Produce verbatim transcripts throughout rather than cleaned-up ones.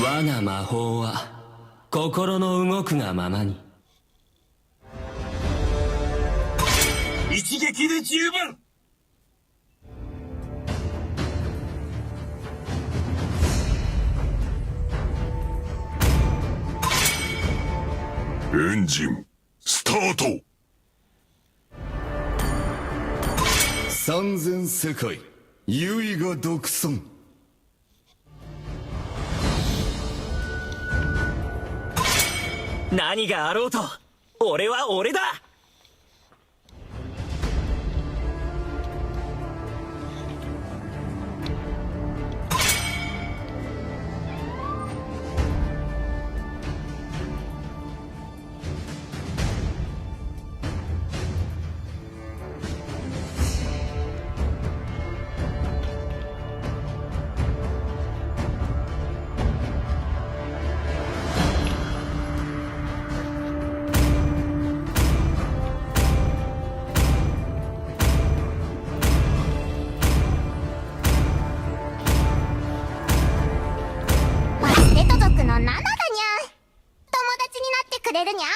我が魔法は心の動くがままに。一撃で十分。エンジンスタート。三千世界優位が独尊。何があろうと、俺は俺だ。バステト族のナナだにゃ。友達になってくれるにゃ。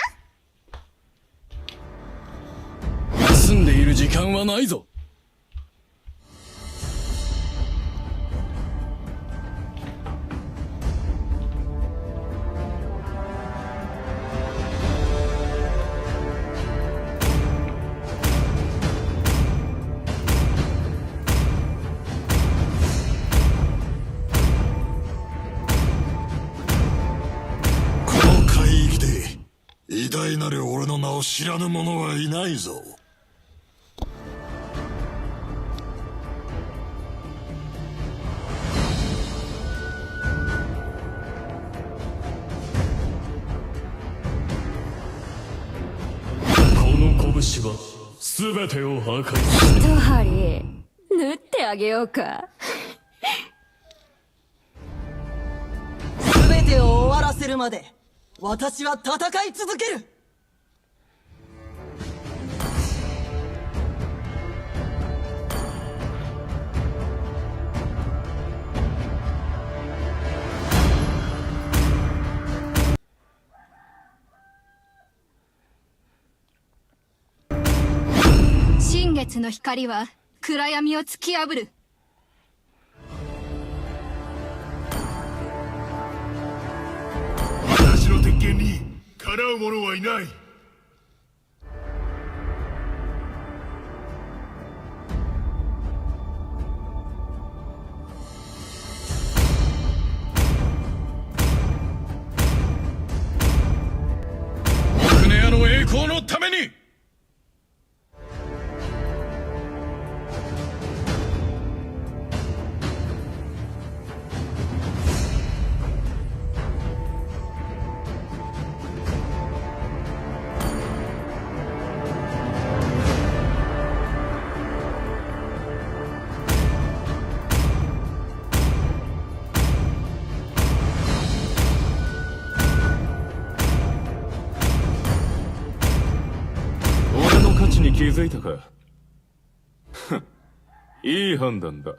休んでいる時間はないぞ。この海域で偉大なる俺の名を知らぬ者はいないぞ。この拳は全てを破壊する。一針縫ってあげようか。全てを終わらせるまで私は戦い続ける。新月の光は暗闇を突き破る。私の鉄拳にかなう者はいない。クネアの栄光のために。俺の価値に気づいたか？いい判断だ。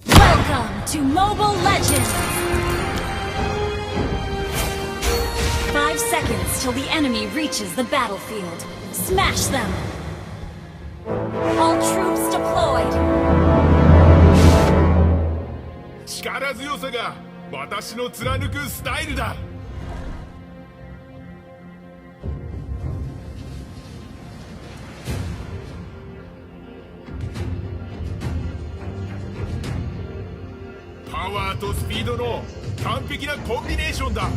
Welcome to Mobile Legends! Five seconds till the enemy reaches the battlefield. Smash them! All troops deployed! 地力強さが私の貫くスタイルだ。パワーとスピードの完璧なコンビネーションだ。はっ！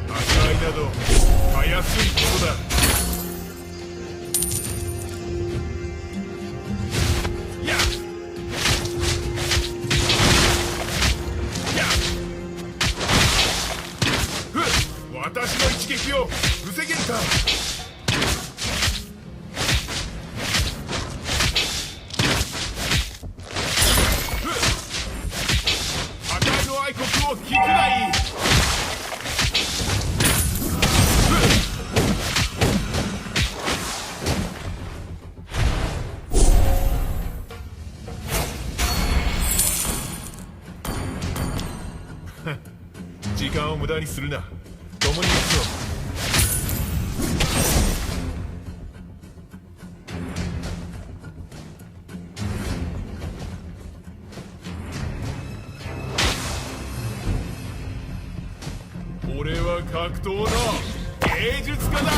宅配などたやすいことだ。やっ！やっ！ふっ！私の一撃を防げるか？破壊の愛国を聞くがいい。時間を無駄にするな。共に行くぞ。俺は格闘の芸術家だ。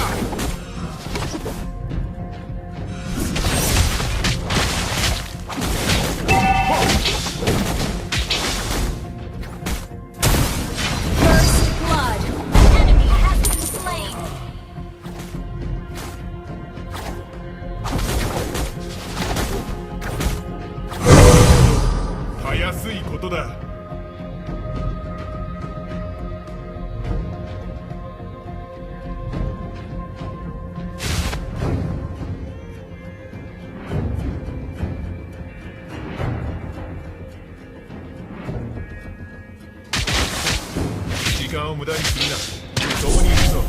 First blood. An enemy has been slain. たやすいことだ。 時間を無駄にするな。共に行くぞ。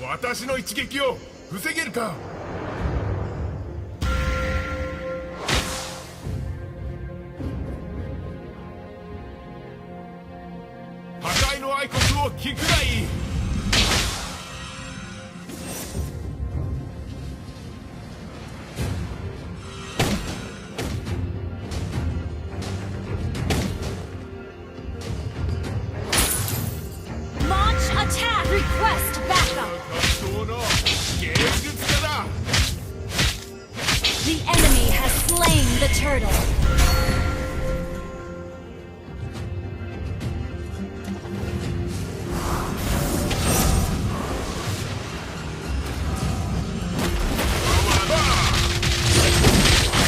私の一撃を防げるか？ 破壊の愛国を聞くがいい。 Launch attack! Request backup! 格闘の芸術家だ。 The enemy has slain the turtle.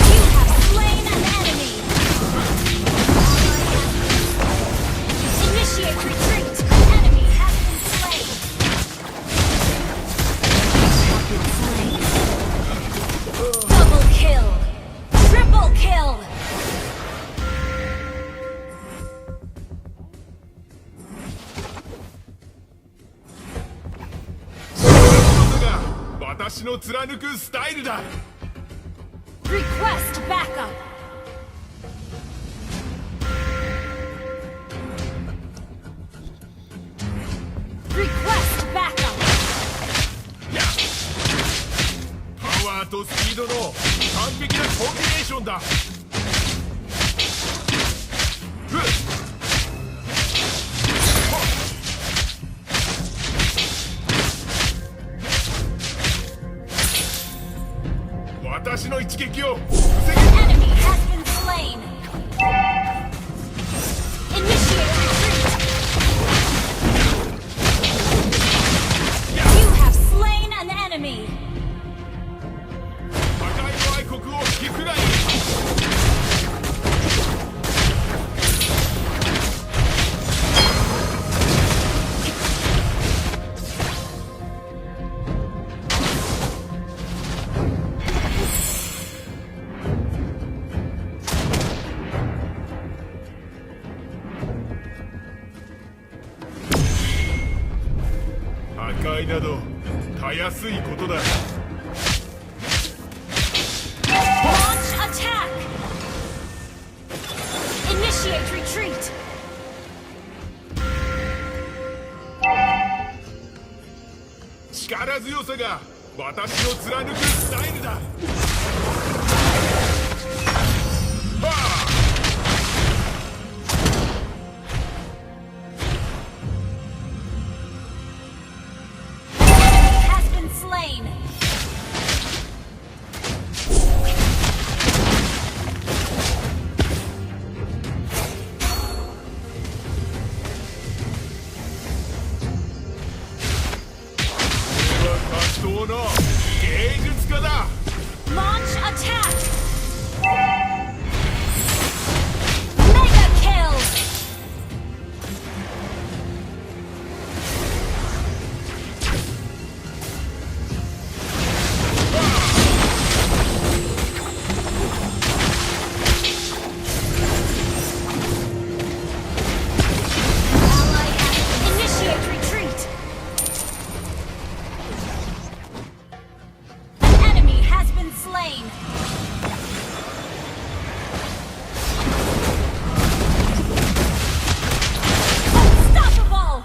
You have slain an enemy. Initiate retreat. An enemy has been slain. Double kill. Triple kill. 私の貫くスタイルだ。 Request backup. Request backup. やっ！パワーとスピードの完璧なコンビネーションだ。 私の一撃を防 An enemy has been slain. Initiate retreat. You have slain an enemy. 破壊の愛国を聞くがいい。 An などたやすいことだ。Launch attack! Initiate retreat! 力強さが私の貫くスタイルだ。はあ。 Enemy has been slain. 俺は格闘の芸術家だ。 Launch attack! Mega kill! Initiate retreat! An enemy has been slain! Unstoppable!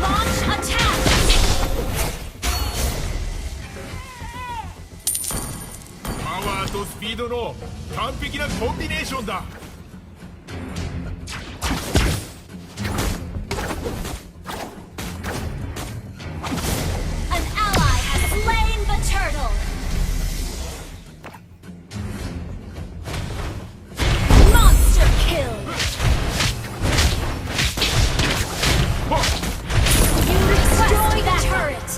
Launch attack! パワーとスピードの完璧なコンビネーションだ。 An ally has slain the turtle! Monster kill! You destroyed the turret!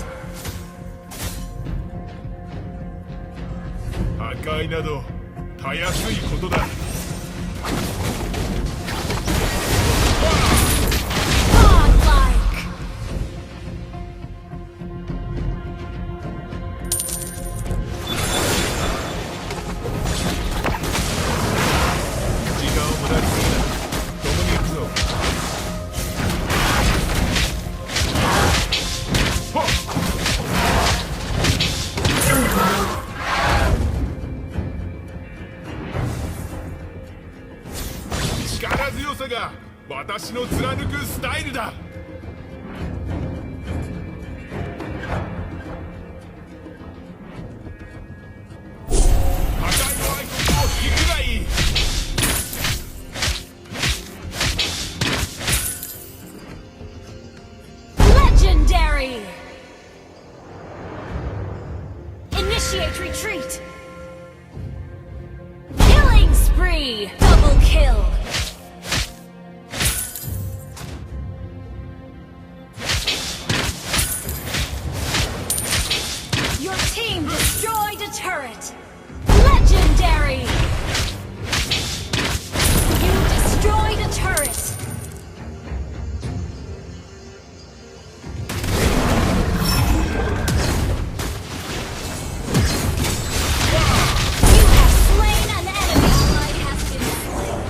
破壊などたやすいことだ。 Godlike! 時間を無駄にするな。共に行くぞ。 力強さが私の貫くスタイルだ。 破壊のアイコンを引くがいい。 Legendary! Initiate retreat! Killing spree! Double kill! Your team destroyed a turret! Legendary! You destroyed a turret! You have slain an enemy! Ally has been slain.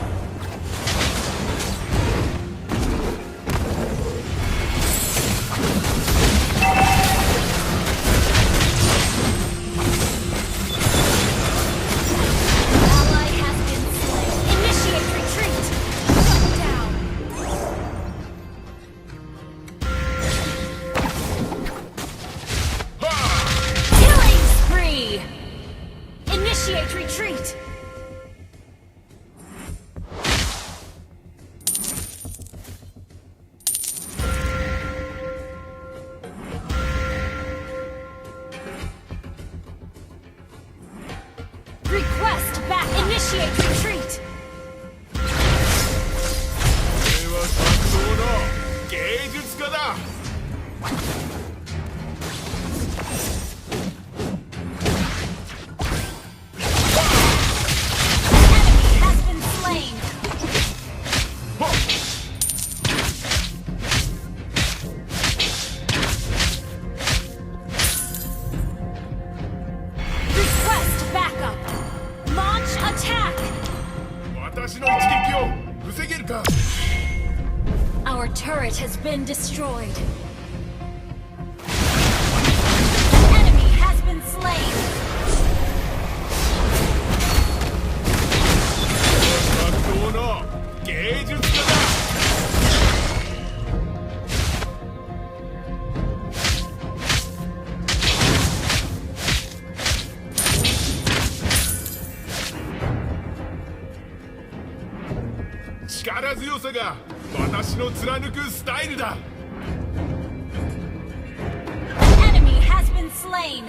これは格闘の芸術家だ。 私の一撃を防げるか。 Our turret has been destroyed. Slain. 学校の芸術家だ。 力強さが私の貫くスタイルだ。 Enemy has been slain.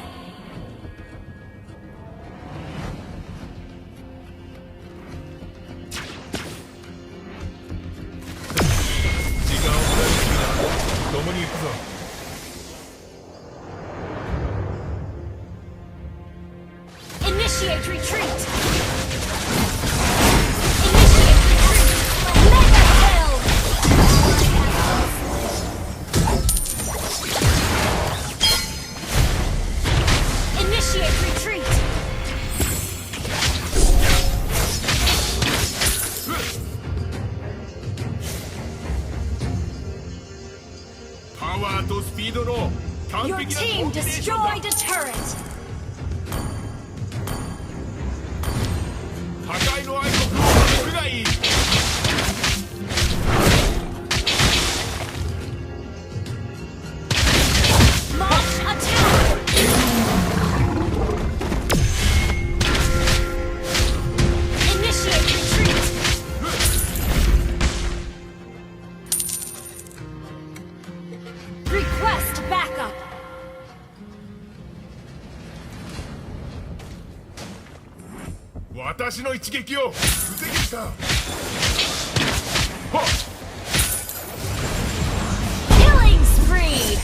時間を無駄にするな。共に行くぞ。 Initiate retreat! Initiate retreat! Mega kill! Initiate retreat! パワーとスピードの完 Your 璧なコン team ビネーションだ。 Destroyed a turret! 破壊の愛国を僕がいい。 Launch attack! Initiate retreat! Request backup! 私の一撃を防げるか。はっ。 Killing spree!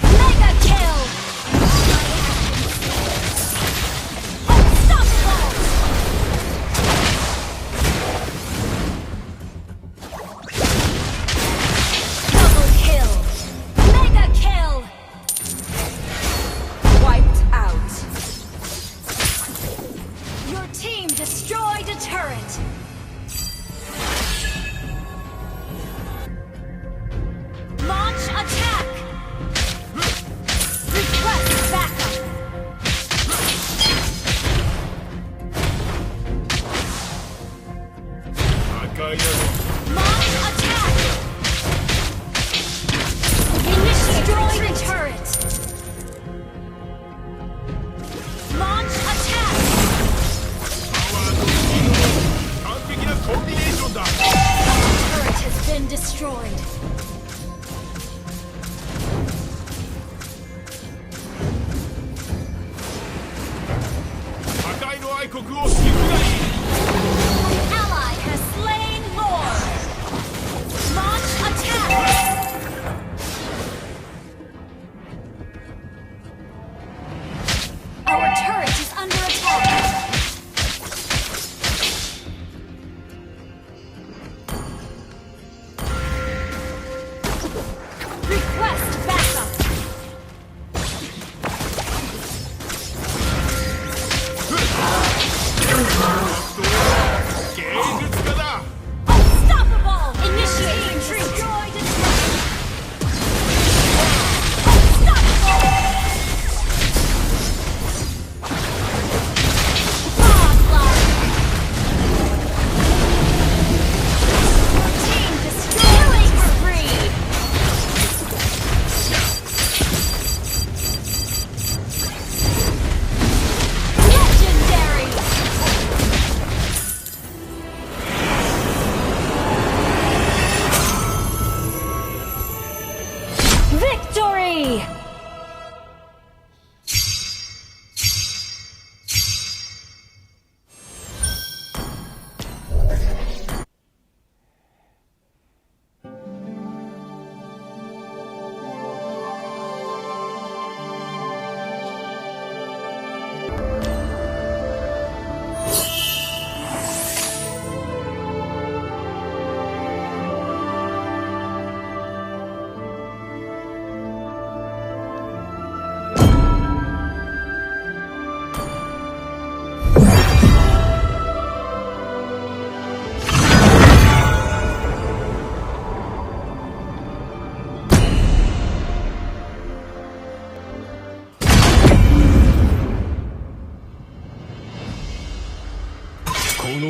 Mega kill! Unstoppable! Double kill! Mega kill! Wiped out. Your team destroyed a turret. Launch attack. Request backup. 破壊だ。 Launch attack. Initiate retreat. Launch attack. 完璧なコンビネーションだ。 Turret has been destroyed. 破壊の愛国を引きずり。 An ally has slain Lord. Launch attack. Our turret is under attack.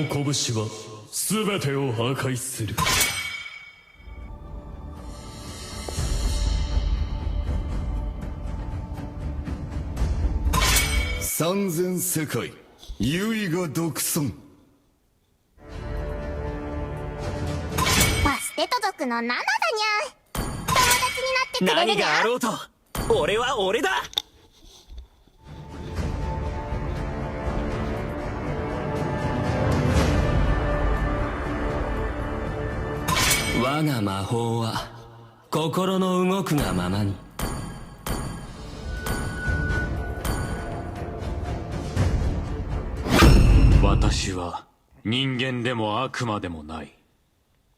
拳は全てを破壊する。三千世界、唯我独尊。バステト族のナナだにゃ。友達になってくれる？何があろうと、俺は俺だ。我が魔法は心の動くがままに。私は人間でも悪魔でもない。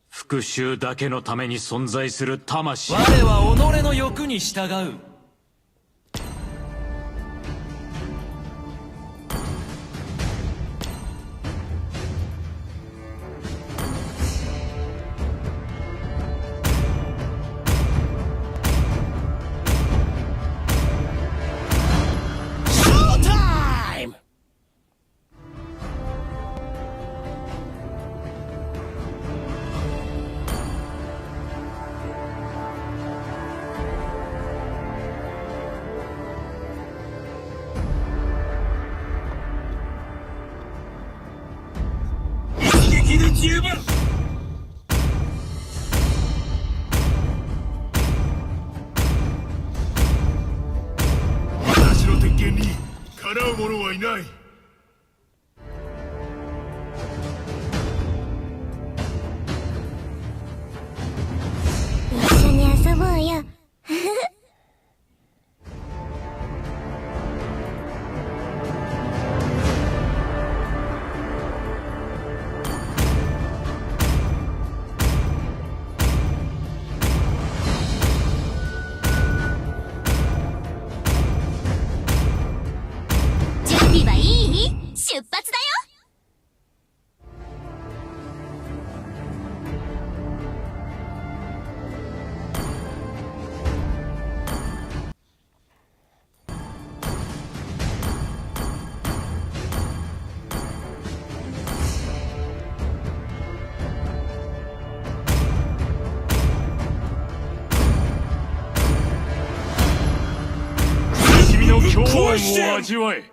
復讐だけのために存在する魂。我は己の欲に従う。一撃で十分。私の敵にかなう者はいない。一緒に遊ぼうよ。準備はいい？出発だよ。苦しみの狂乱を味わえ。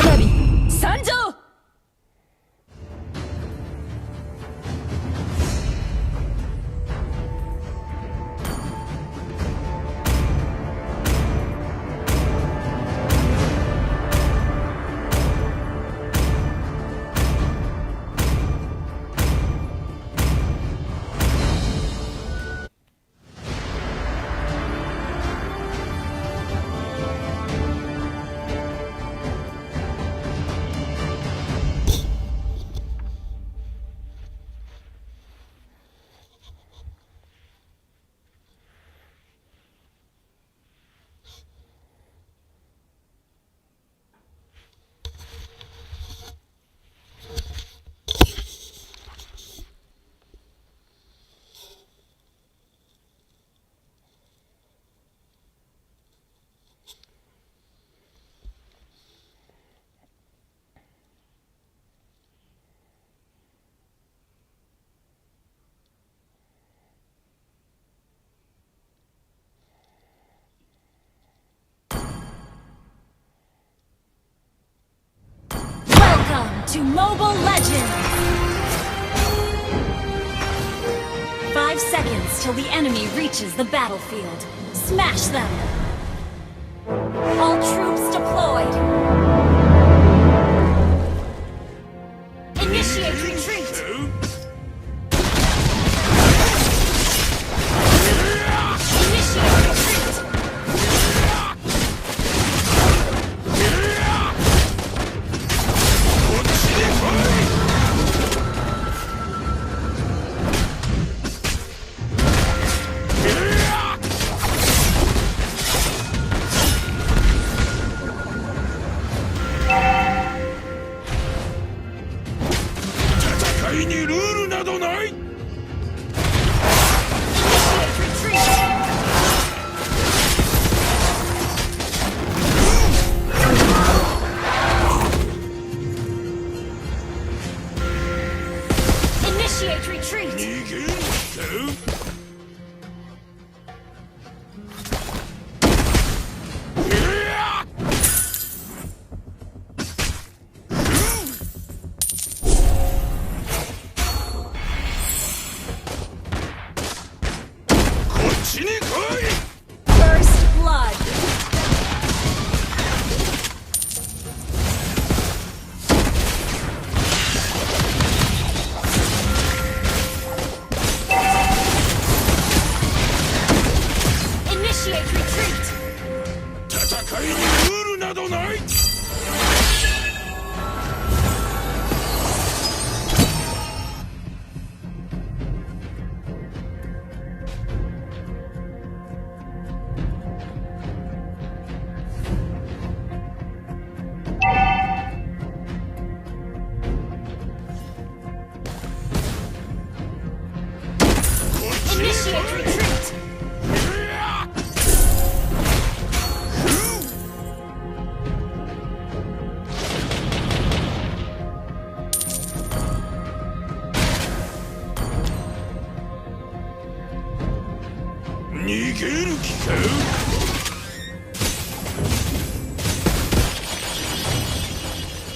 花火参上。Welcome to Mobile Legends! Five seconds till the enemy reaches the battlefield. Smash them! All troops deployed! Initiate retreat! Initiate retreat! にルールなどない。 Initiate retreat! 逃げるか。 こっちに来い。 First blood. Initiate retreat. 戦いにルールなどない。 Initiate retreat! 逃げる気か？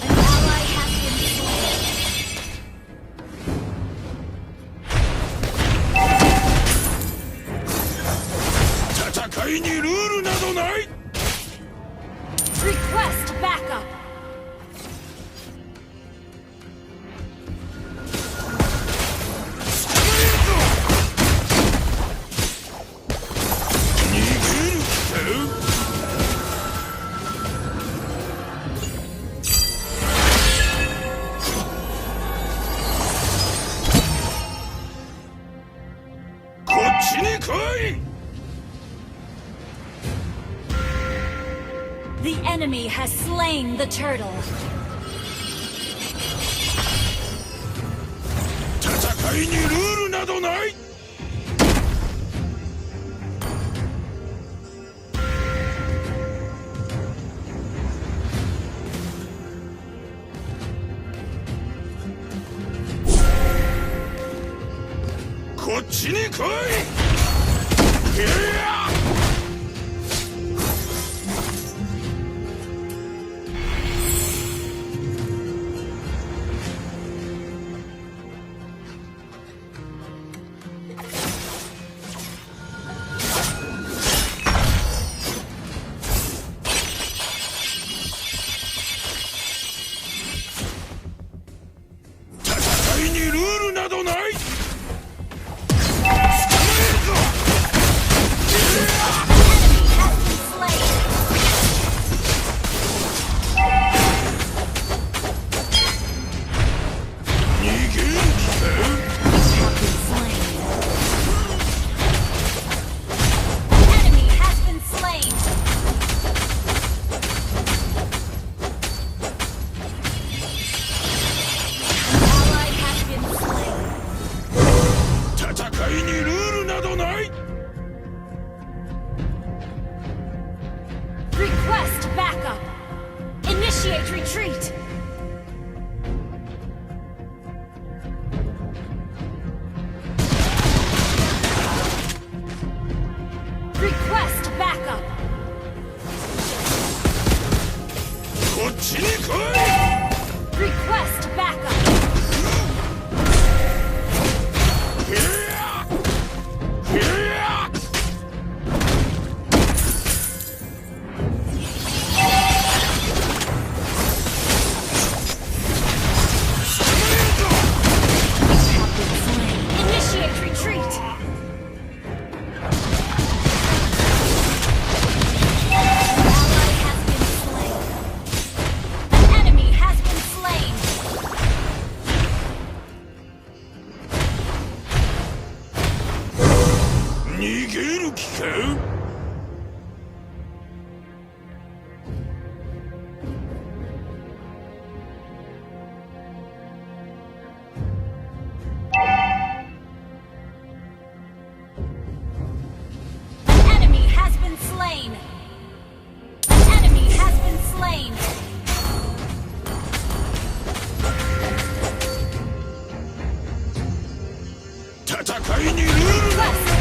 An ally has been slain. 戦いにルールなどない。 Request backup. 逃げる気か？ こっちに来い！ The enemy has slain the turtle. 戦いにルールなどない！ こっちに来い！いや！ 戦いにルールなどない！ 逃げる気か？ Enemy has been slain. An ally has been slain. 戦いにルールなどない！ Request backup. Initiate retreat. Request backup. こっちに来い！ Request backup. いや！いや！ Initiate retreat! An ally has been slain. An enemy has been slain. 逃げる気か？ Request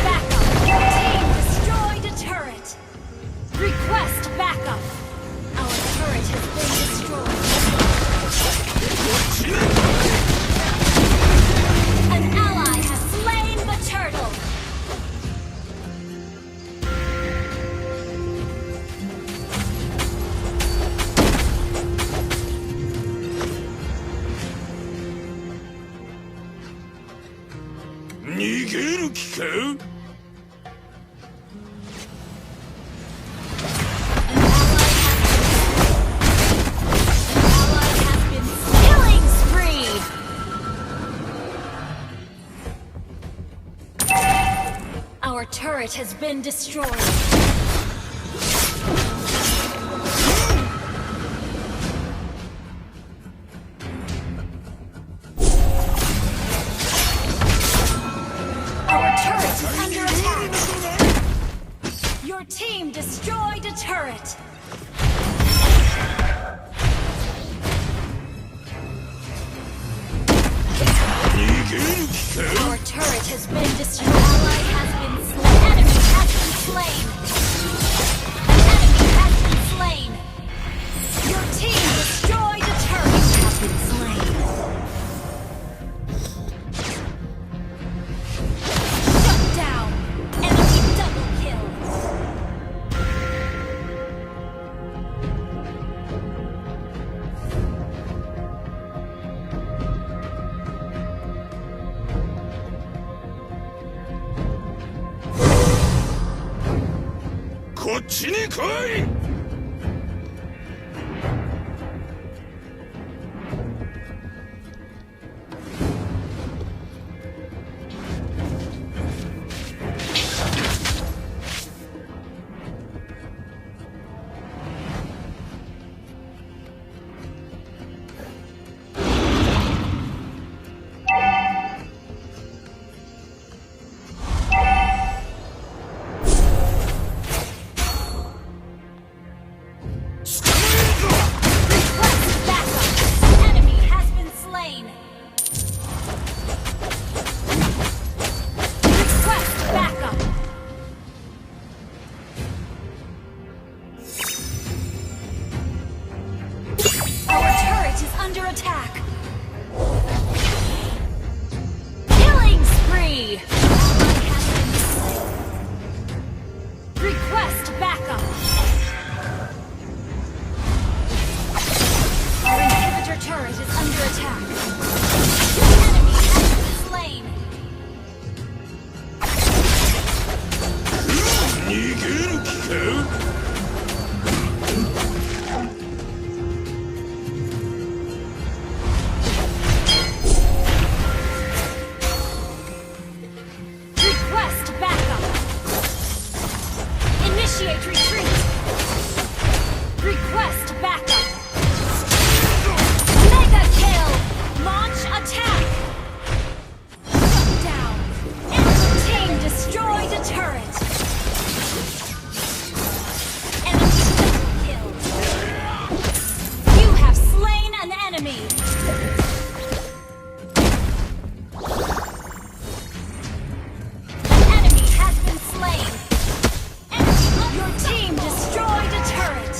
backup. Your team destroyed a turret. Request backup. Our turret has been destroyed. An ally has slain the turtle. Nigeru kikou? An ally has been, an ally has been killing spree. Our turret has been destroyed. Our turret is under attack. Your team destroyed a turret. Our turret has been destroyed. Ally has been slain. Enemy has been slain. An enemy has been slain. Your team destroyed a turret. Has been slain. Shut down. Enemy double kill. Request backup. Enemy has been slain. Request backup. Our turret is under attack. Killing spree. Request backup. Our inhibitor turret is under attack. Enemy has been slain. Request backup. Initiate retreat. Request backup. Mega kill. Launch attack. Shut down. Enemy team destroyed a turret. Enemy double kill. You have slain an enemy. An enemy has been slain. Enemy, your team destroyed a turret.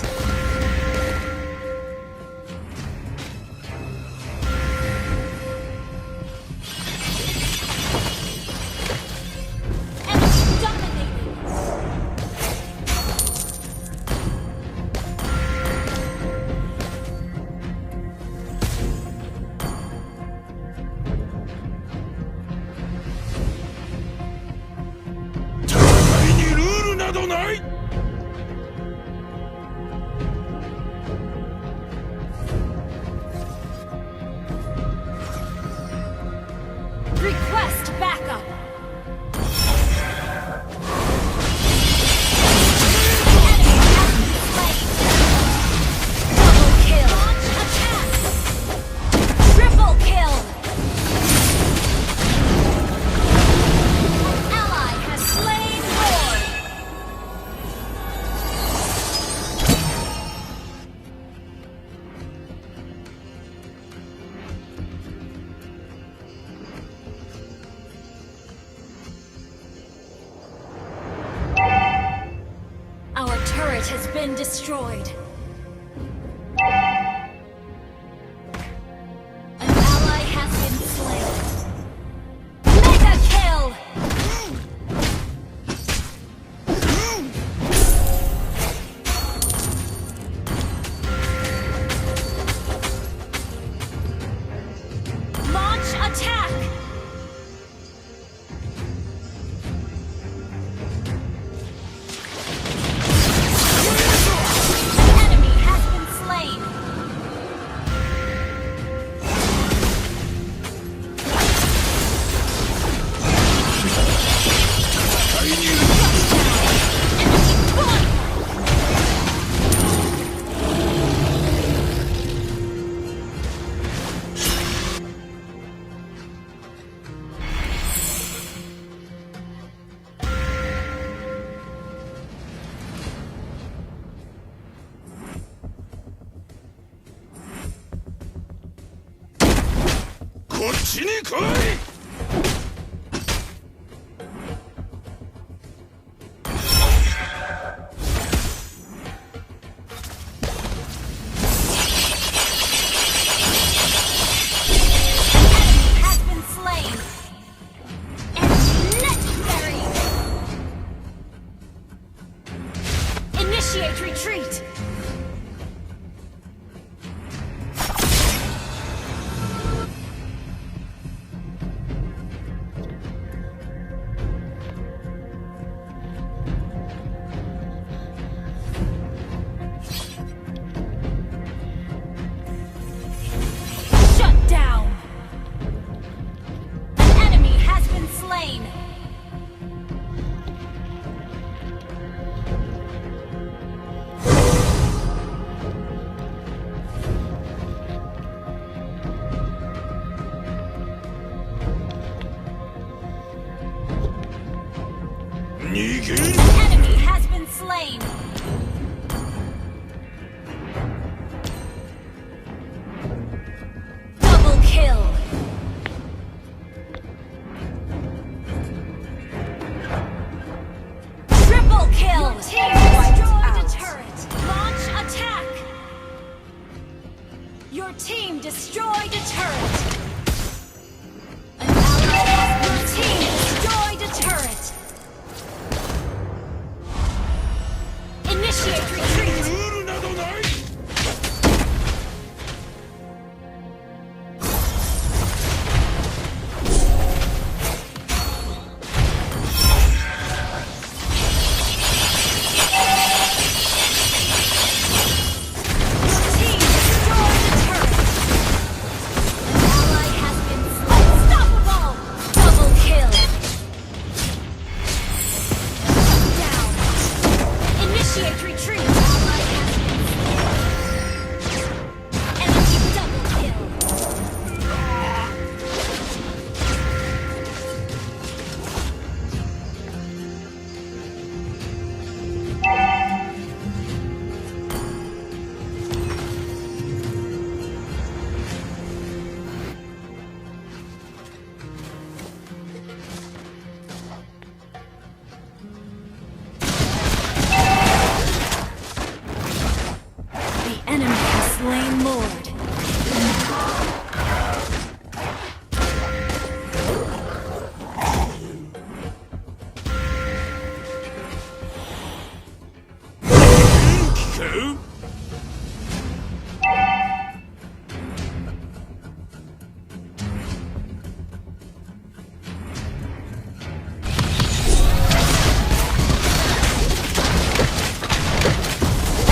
Enemy dominated. Request backup. Enemy has been slain. Double kill. Launch attack. Triple kill. An ally has slain Lord. Has been destroyed. An ally has been slain. Mega kill! Launch attack! An enemy has been slain. Enemy has been slain. Enemy legendary. Initiate retreat. Shut down. An enemy has been slain. Enemy has been slain. Double kill. Triple kill. Your team destroyed a turret. Launch attack. Your team destroyed a turret. An ally has, your team destroyed a turret. Initiate retreat. Your team destroyed the turret. An ally has been slain. Unstoppable! Double kill. Shut down. Initiate retreat. Ally has been slain. Enemy double kill. The enemy has slain Lord.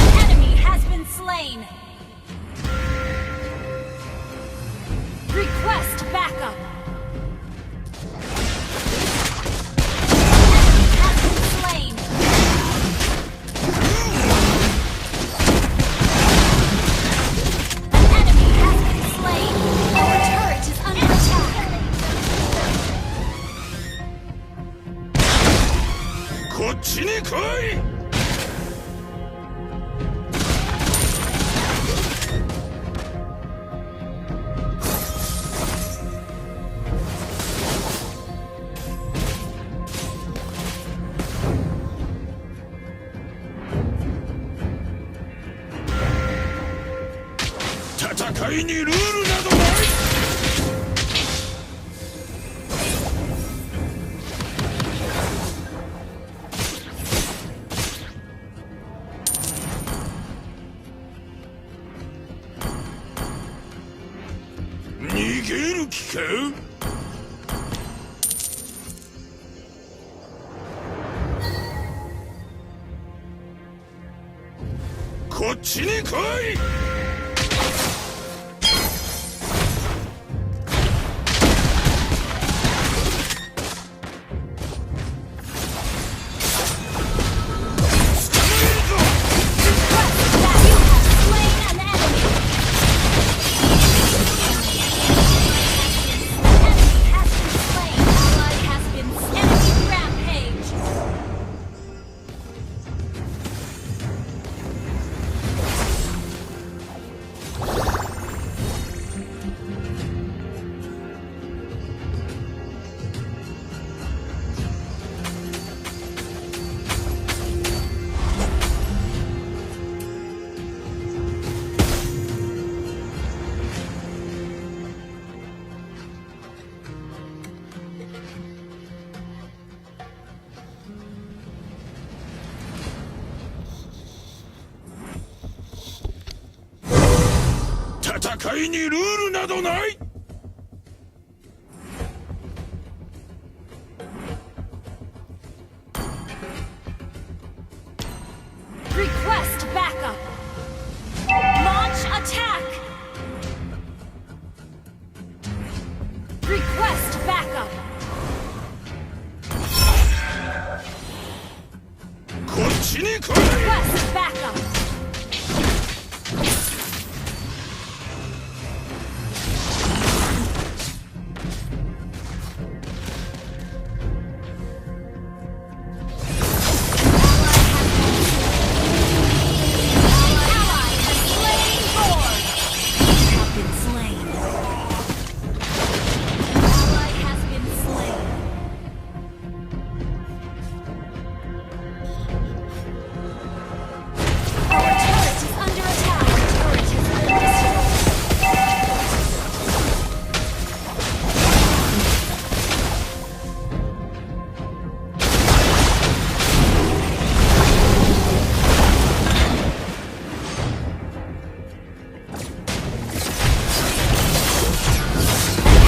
An enemy has been slain. Request backup. An enemy has been slain. An enemy has been slain. Our turret is under attack. にルールなどない。逃げる気か？こっちに来い。戦いにルールなどない。 Request backup. Launch attack. Request backup. こっちに来い。 Request backup. Our turret is under attack. Turret has been destroyed.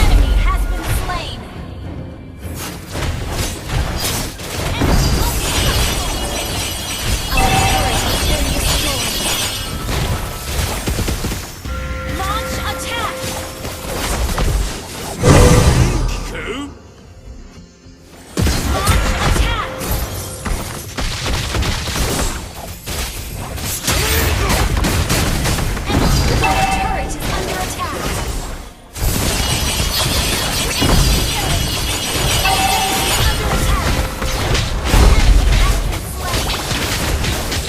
Enemy has been slain. Enemy located. Our turret has been destroyed. Launch attack. Launch attack. Our turret is under attack. Our turret has been slain.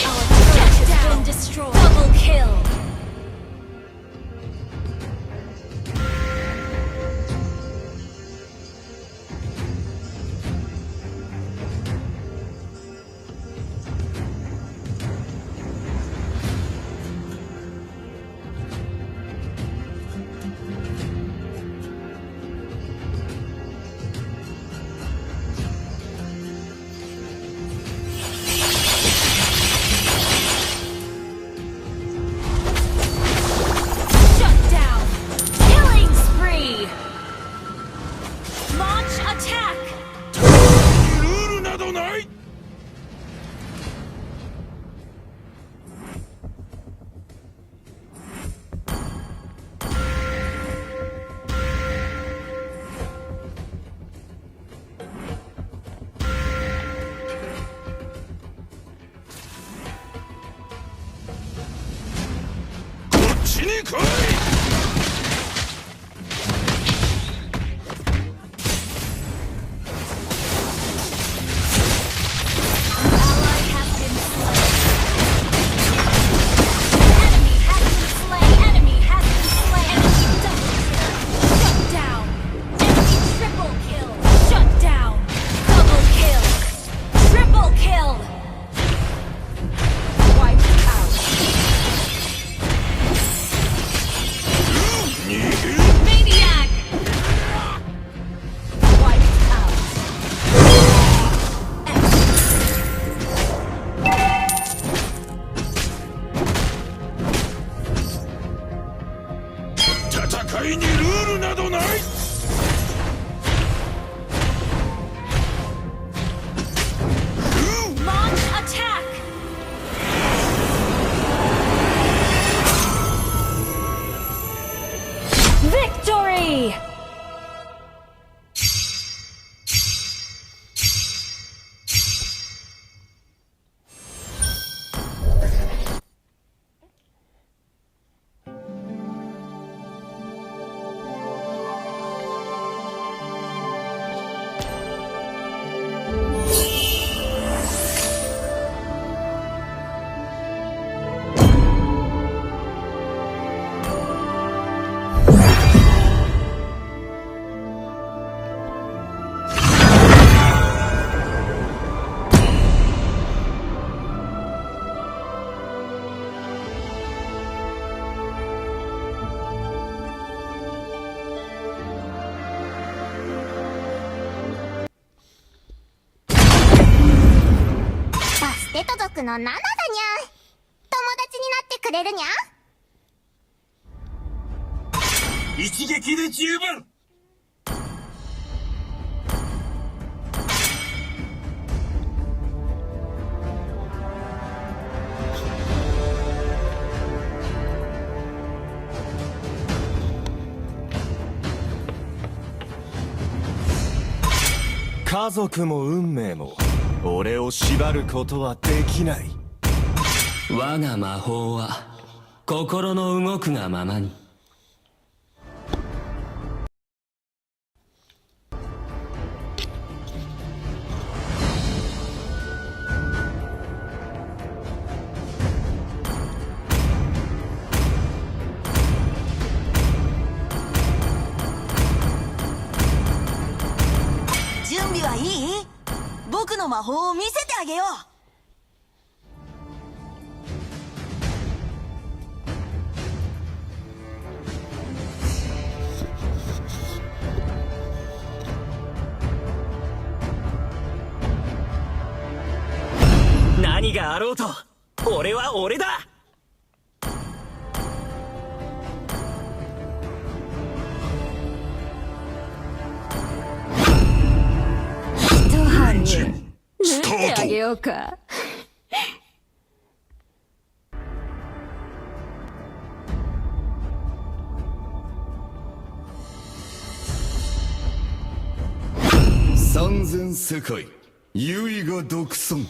Our turret has been destroyed. Double kill. Shut down. Killing spree. Launch attack. ルールなどない。 こっちに来い。 Our テト族のナナだにゃ。友達になってくれるにゃ。一撃で十分。家族も運命も俺を縛ることはできない。我が魔法は心の動くがままに。準備はいい？僕の魔法を見せてあげよう。何があろうと、俺は俺だ。一針縫ってあげようか。三千世界優位が独尊。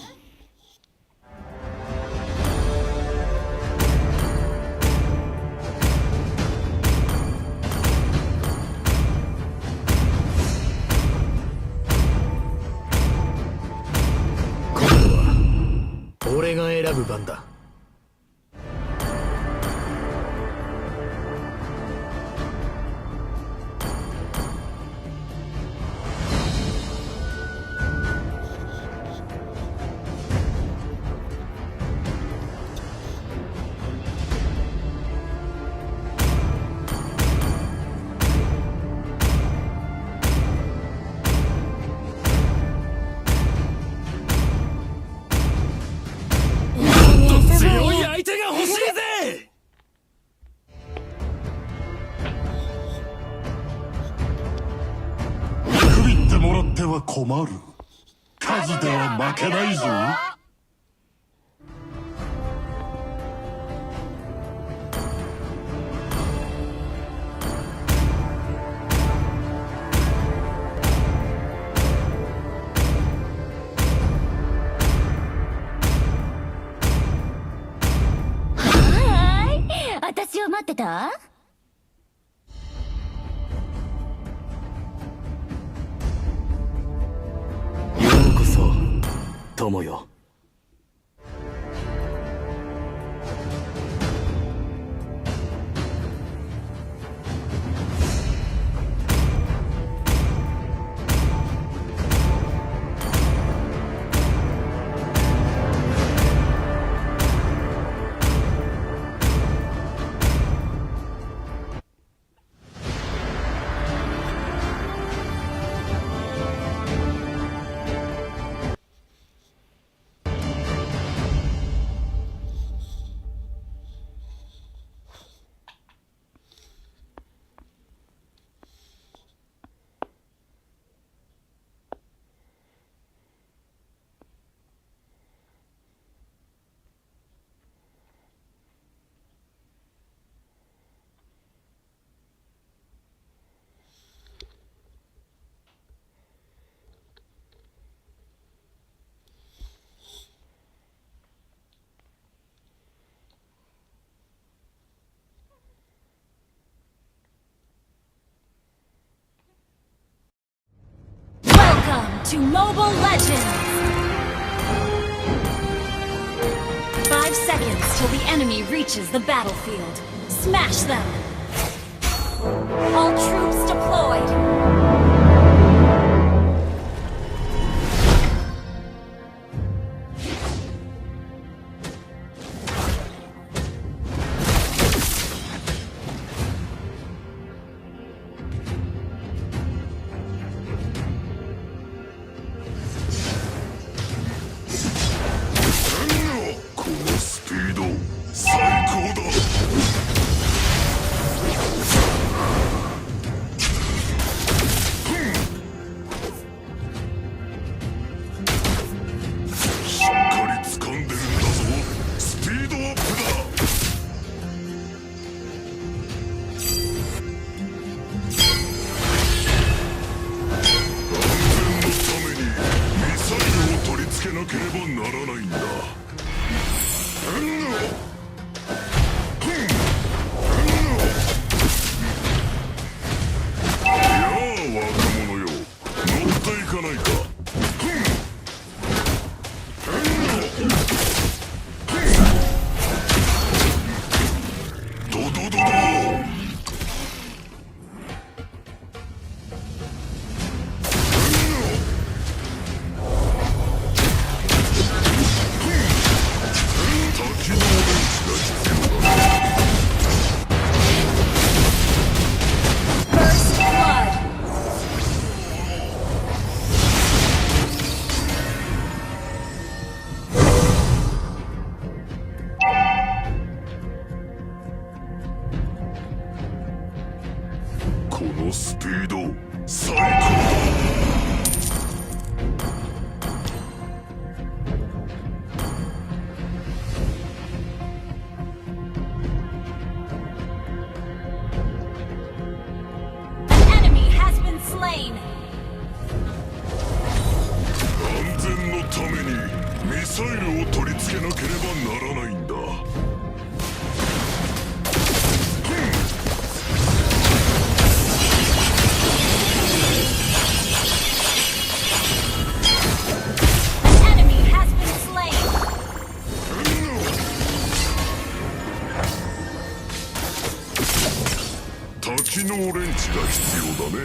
今度は俺が選ぶ番だ。強い相手が欲しいぜ。見くびってもらっては困る。数では負けないぞ。はい、私を待ってた？ようこそ、友よ。Welcome to Mobile Legends! Five seconds till the enemy reaches the battlefield. Smash them! All troops deployed! こっていかないか。ドドドド。First blood. このスピード、最高だ。 An enemy has been slain. 安全のためにミサイルを取り付けなければならないんだ。 Enemy has been slain. 多機能レンチが必要だね。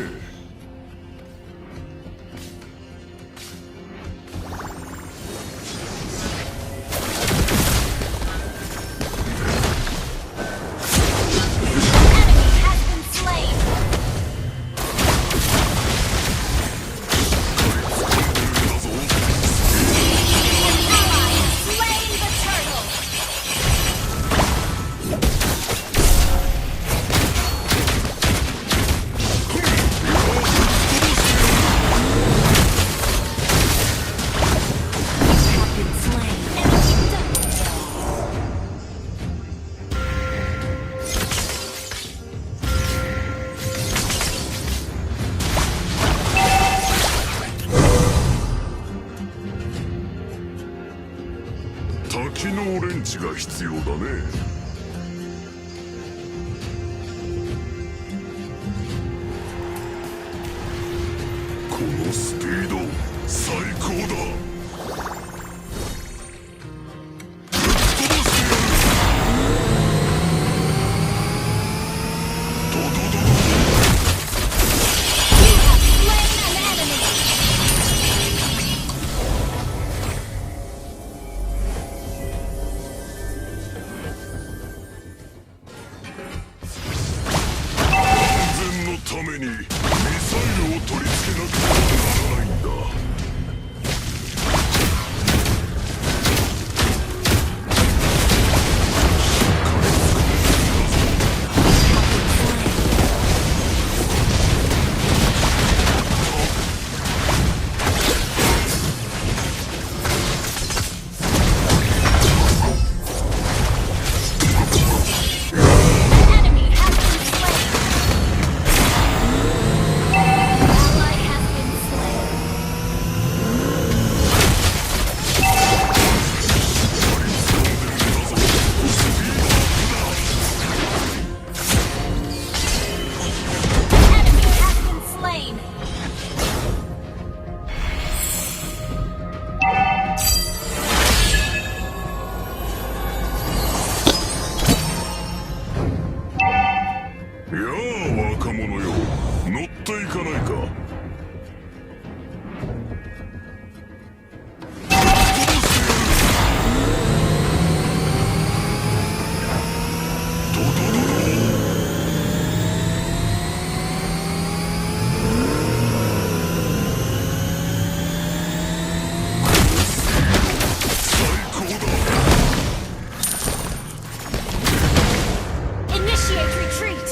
多機能レンチが必要だね。 このスピード、最高だ。 安全のためにミサイルを取り付けなければならないんだ。 やあ、若者よ、乗っていかないか。 Initiate retreat.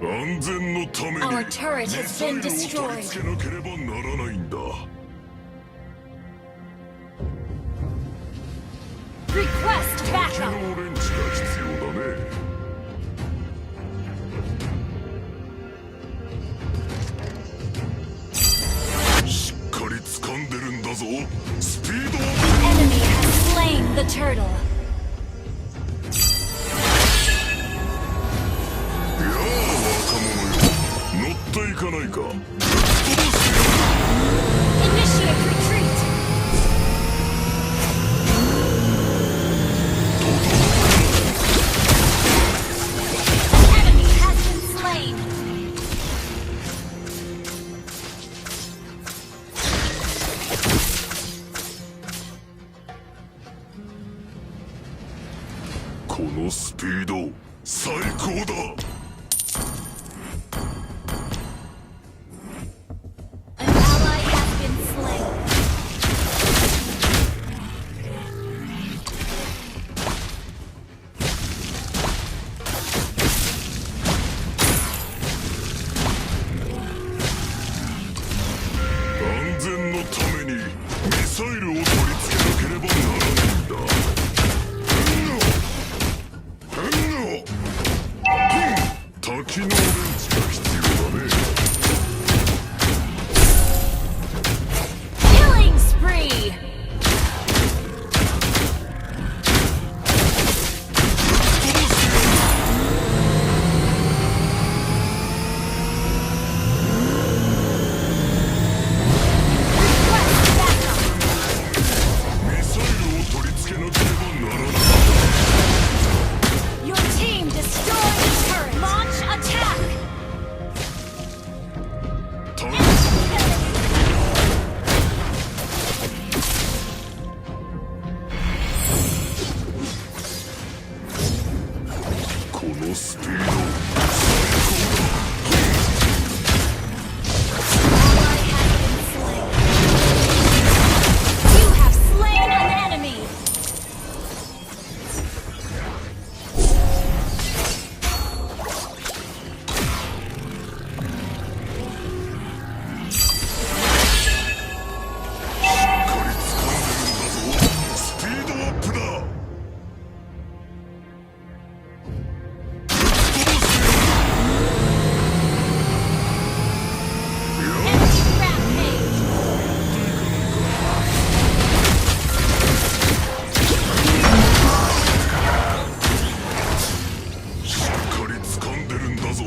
安全のために Our turret has been destroyed. ミサイルを取り付けなければならないんだ。 Request backup. 機能レンチが必要だね。 しっかり掴んでるんだぞ。スピードアップ。 Enemy has slain the turtle. やあ、若者よ。っていかないか。 Initiate retreat. An enemy has been slain. このスピード、最高だ。 An ally has been slain. 安全のためにミサイルを取り付けなければならないんだ。 多機能電池が必要だね。 Killing spree! Request backup! ミサイルを取り付けなければならない。 Your team destroyed a turret. Launch attack! このスピード、最高だ。 Ally has been slain. You have slain an enemy. Enemy rampage. しっかり掴んでるんだぞ。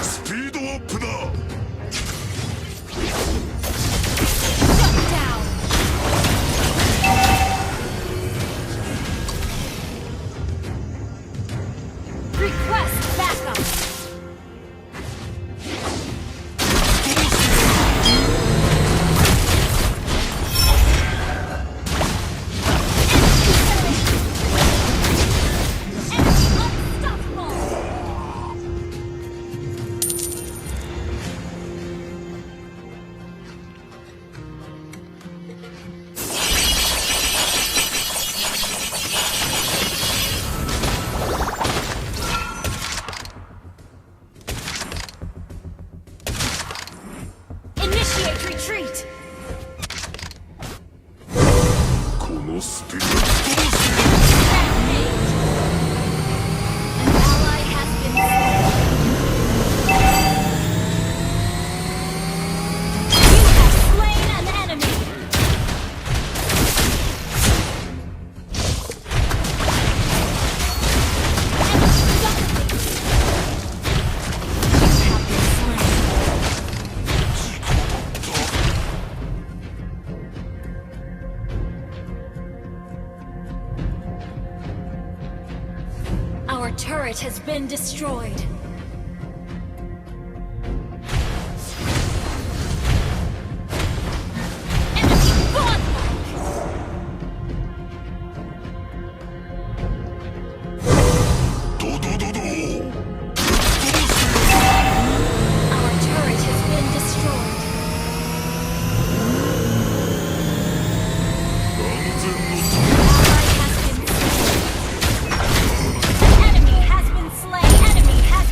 スピードアップだ。 Shut down. Request backup. Enemy unstoppable. Initiate retreat! このスピード。 Rampage! An ally has been slain. You have slain an enemy. Our turret has been destroyed. Enemy godlike! Our turret has been destroyed. Ally has been slain. Enemy has been slain. Enemy has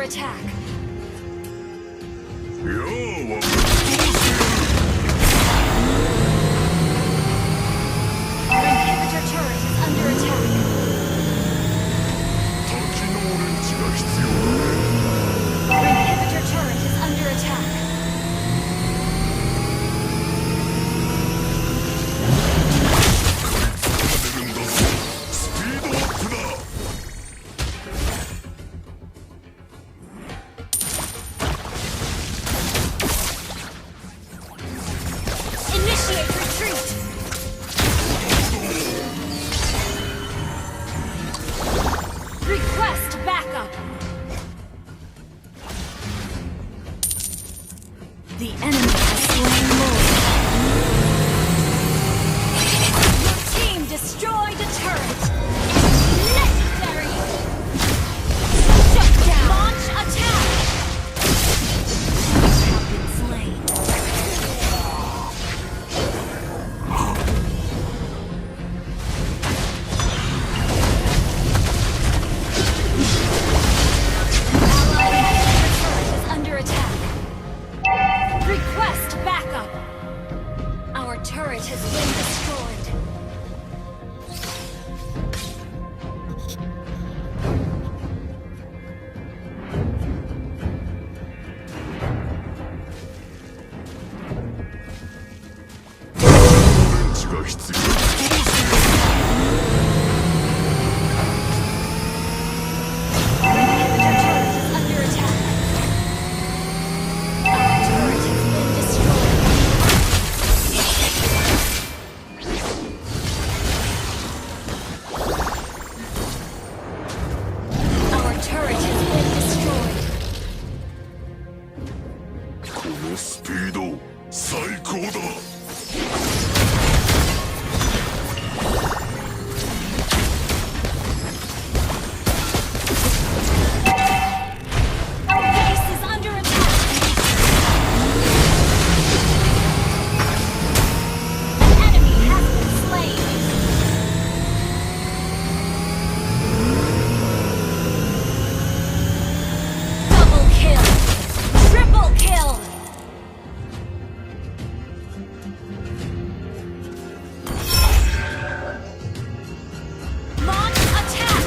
Attack. Your inhibitor turret is under attack. Your inhibitor turret is under attack. Initiate retreat. Request backup. The enemy has slain Lord. Your team destroyed a turret. Legendary. Shut down. Launch attack. You have been slain. Allied turret is under attack. Request backup. Our turret has been destroyed. Our turret has been destroyed. このスピード、最高だ。 Our base is under attack. An enemy has been slain. Double kill. Triple kill. Launch attack!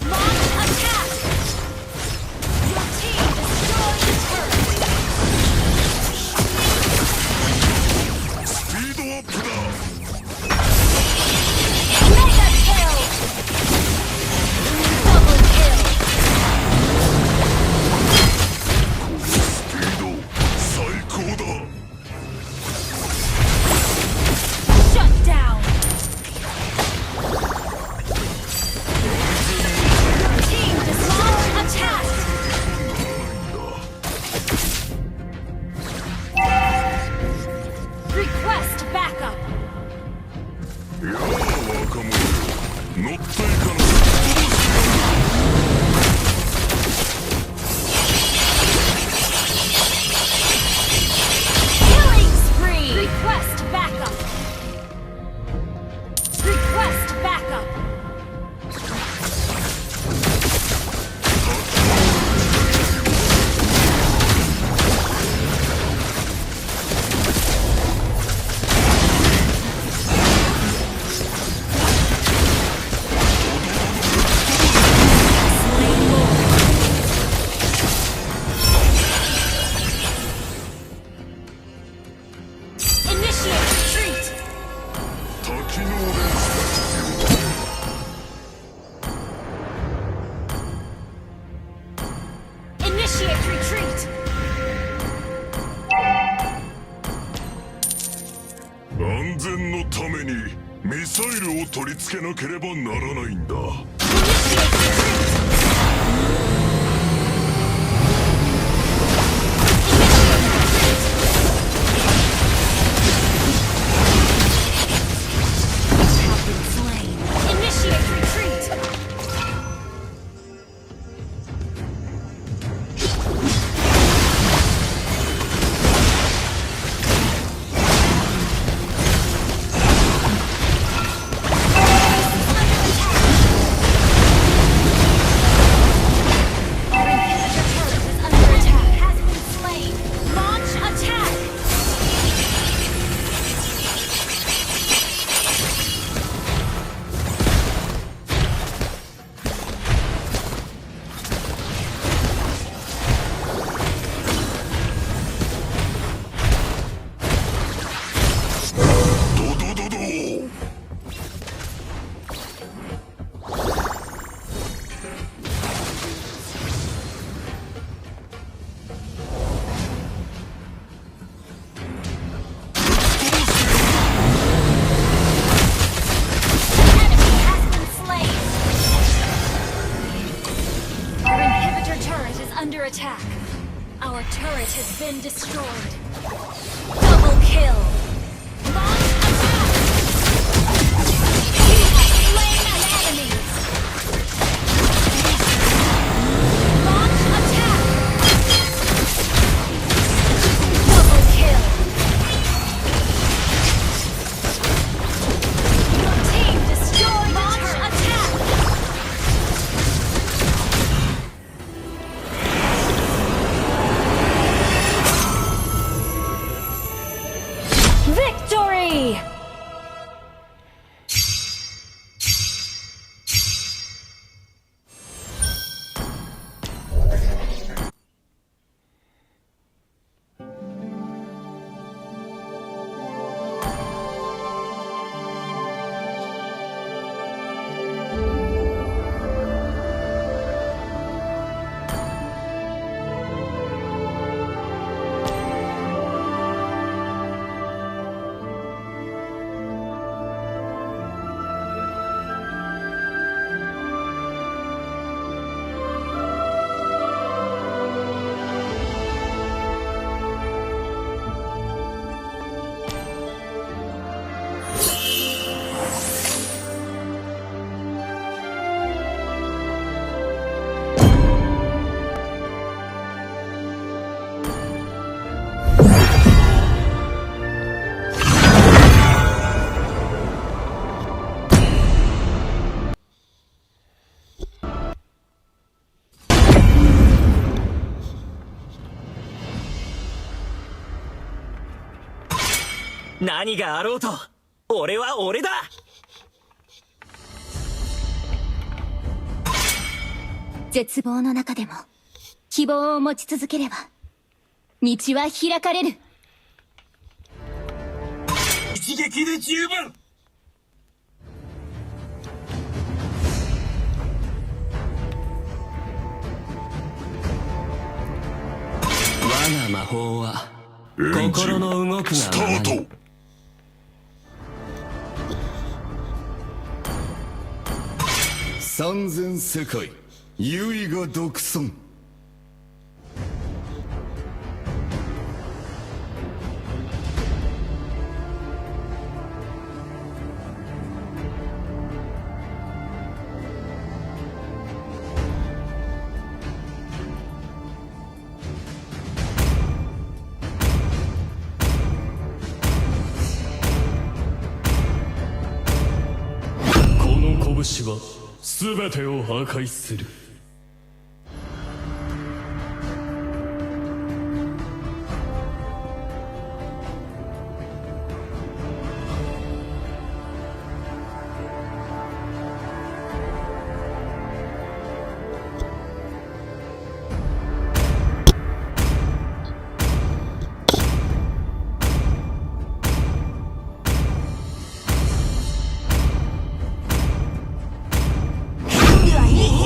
Launch attack! Request backup! このスピード、最高だ。 Shut down! Your team destroyed a turret! Request backup! やあ、若者よ。 Killing spree! Request backup! Request backup! Initiate retreat! 多機能連射が必要だ。 Initiate retreat! 安全のために、ミサイルを取り付けなければならないんだ。 Initiate retreat! Has been destroyed. Double kill. Launch attack. You have slain an enemy. Launch attack. Double kill. Your team destroyed the turret. Launch attack. Victory! 何があろうと、俺は俺だ。 絶望の中でも希望を持ち続ければ、道は開かれる。 一撃で十分。 我が魔法は、心の動くままに。 三千世界優位が独尊。 この拳は全てを破壊する。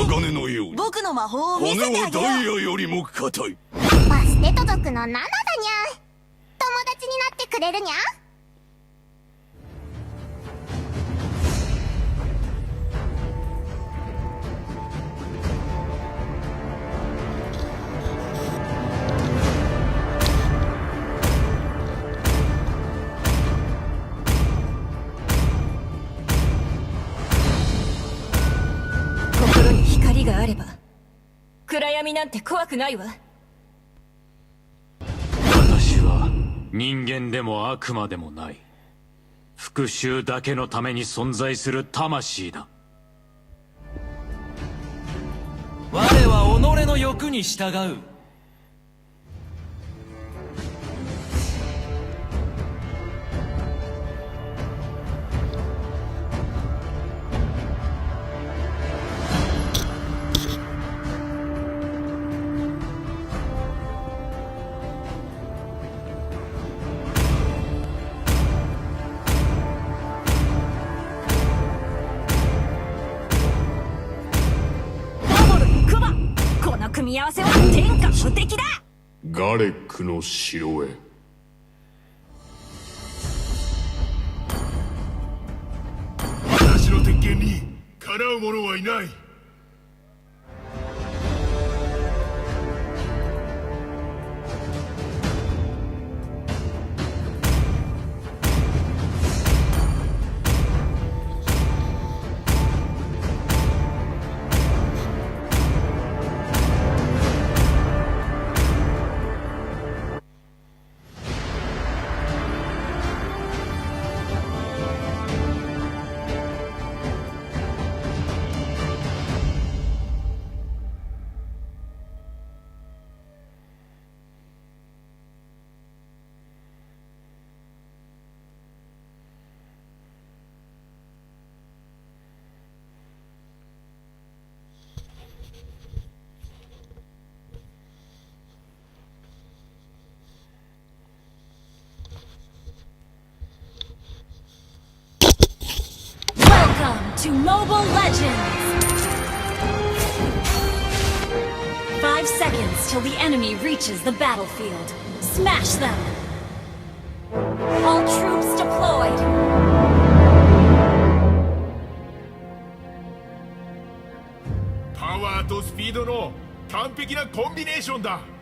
鋼のように、僕の魔法を見せてあげよう。骨はダイヤよりも硬い。バステト族のナナだにゃ。友達になってくれるにゃ。 心に光があれば、暗闇なんて怖くないわ。 私は人間でも悪魔でもない。復讐だけのために存在する魂だ。我は己の欲に従う。 ダブルクマ、この組み合わせは天下無敵だ。 ガレックの城へ。私の鉄拳にかなう者はいない。To Mobile Legends! Five seconds till the enemy reaches the battlefield. Smash them! All troops deployed! パワーとスピードの完璧なコンビネーションだ。